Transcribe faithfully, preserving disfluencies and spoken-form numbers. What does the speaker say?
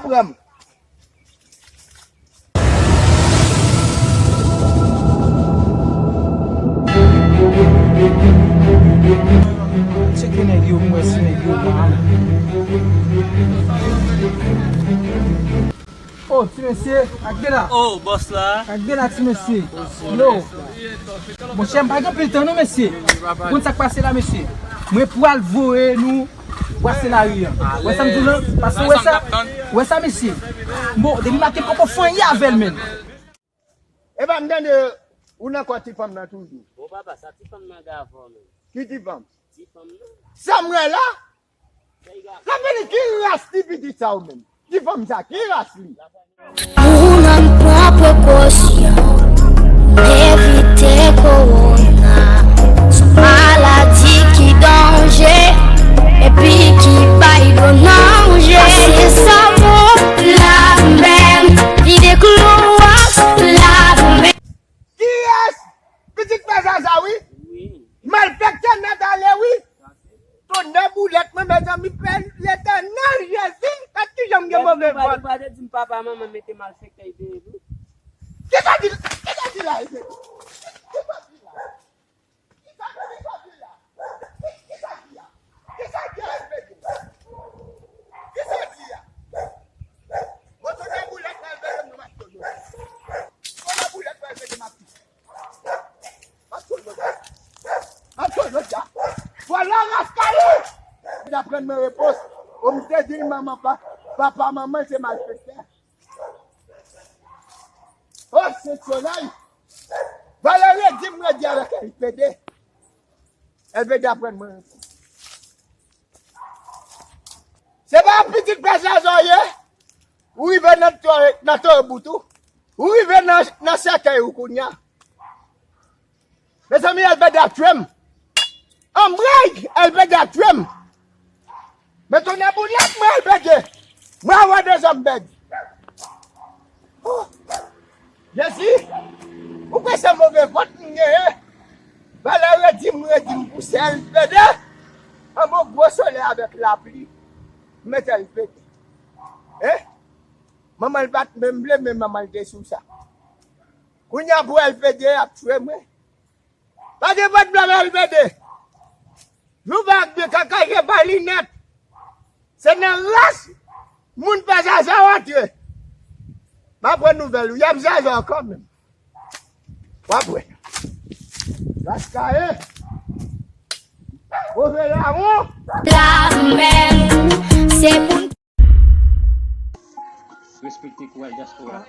Pran m. Tcheke nèg yo pou wè si nèg yo pa ale. Oh, ti mesye, ak de la. Oh, bòs la. Ak de la, ti mesye. Yo. Monchè, m pa gen pil tan non, mesye. Ou konn sa k pase la, mesye? Mwen pral voye nou bwase lari an. Wè sa m di w lan? Paske wè sa, wè sa, mesye. Bon, depi maten poko fè anyen avè l, menm. Epa m tande ou nan kò ti fanm nan toujou. Bon, papa, sa ti fanm nan gen avè w menm? Ki ti fanm? Ti fanm nan. Sa m wè la? Sa vle di ki ras ti pitit sa ou menm? Ti fanm sa, ki ras li? Pou nou pran prekosyon, evite kowona. Se yon maladi ki danje, epi ki bay gwo danje. Se savon la menm, vide klowòks la menm. Kiyès? Pitit pè Zaza, wi. Wi. Malfektè nèt ale, wi. Tonnè boulèt mwen, mezanmi, pè Letènèl Jezi, gad kijan m gen move vant. Ou pa te di m papa, manman mete malfektè Eve tou? Kisa di, kisa di la, Eve? Kisa di la? Kisa, kisa di la? Kisa di a, Eve? Kisa di a? Bon, tonnè boulèt mwen, Eve, m ap touye w. Tonnè boulèt mwen, Eve, m ap touye w. M ap touye w jodi a. M ap touye w jodi a. Vòlè raskali! Li aprann mwen repons. O, m te di l manman pa, papa manman se malfektè. O, se solèy. Vòlè redi m redi avèk L P D. L P D aprann mwen repons. Se pa pitit pè Zaza w ye? Ou rive nan to-, nan tobout ou. Ou rive nan, nan sèkèy ou kounye a. Mezanmi, L P D ap tchwe m. Anmwey, L P D ap tchwe m. Men tonnè boulèt mwen, L P D. Mwen wè de zòm bèg. Oh. Jezi, ou kwè se move vant m genyen? Vòlè redi m, redi m pou se L P D. An bon gwo solèy avèk lapli. M mete L P D. Eh? Manman l pa t menm vle, men manman l te sou sa. Kounye a pou L P D ap tchwe mwen. Pa gen pwoblèm L P D. Louva ak byen kaka gen pa linèt. Se nan ras moun pè Zaza w antre. M ap pran nouvèl ou. Y ap Zaza w kanmenm. W ap wè. Ras kaye. Move lawon. La menm, se pou Respekte kouraj dyaspora.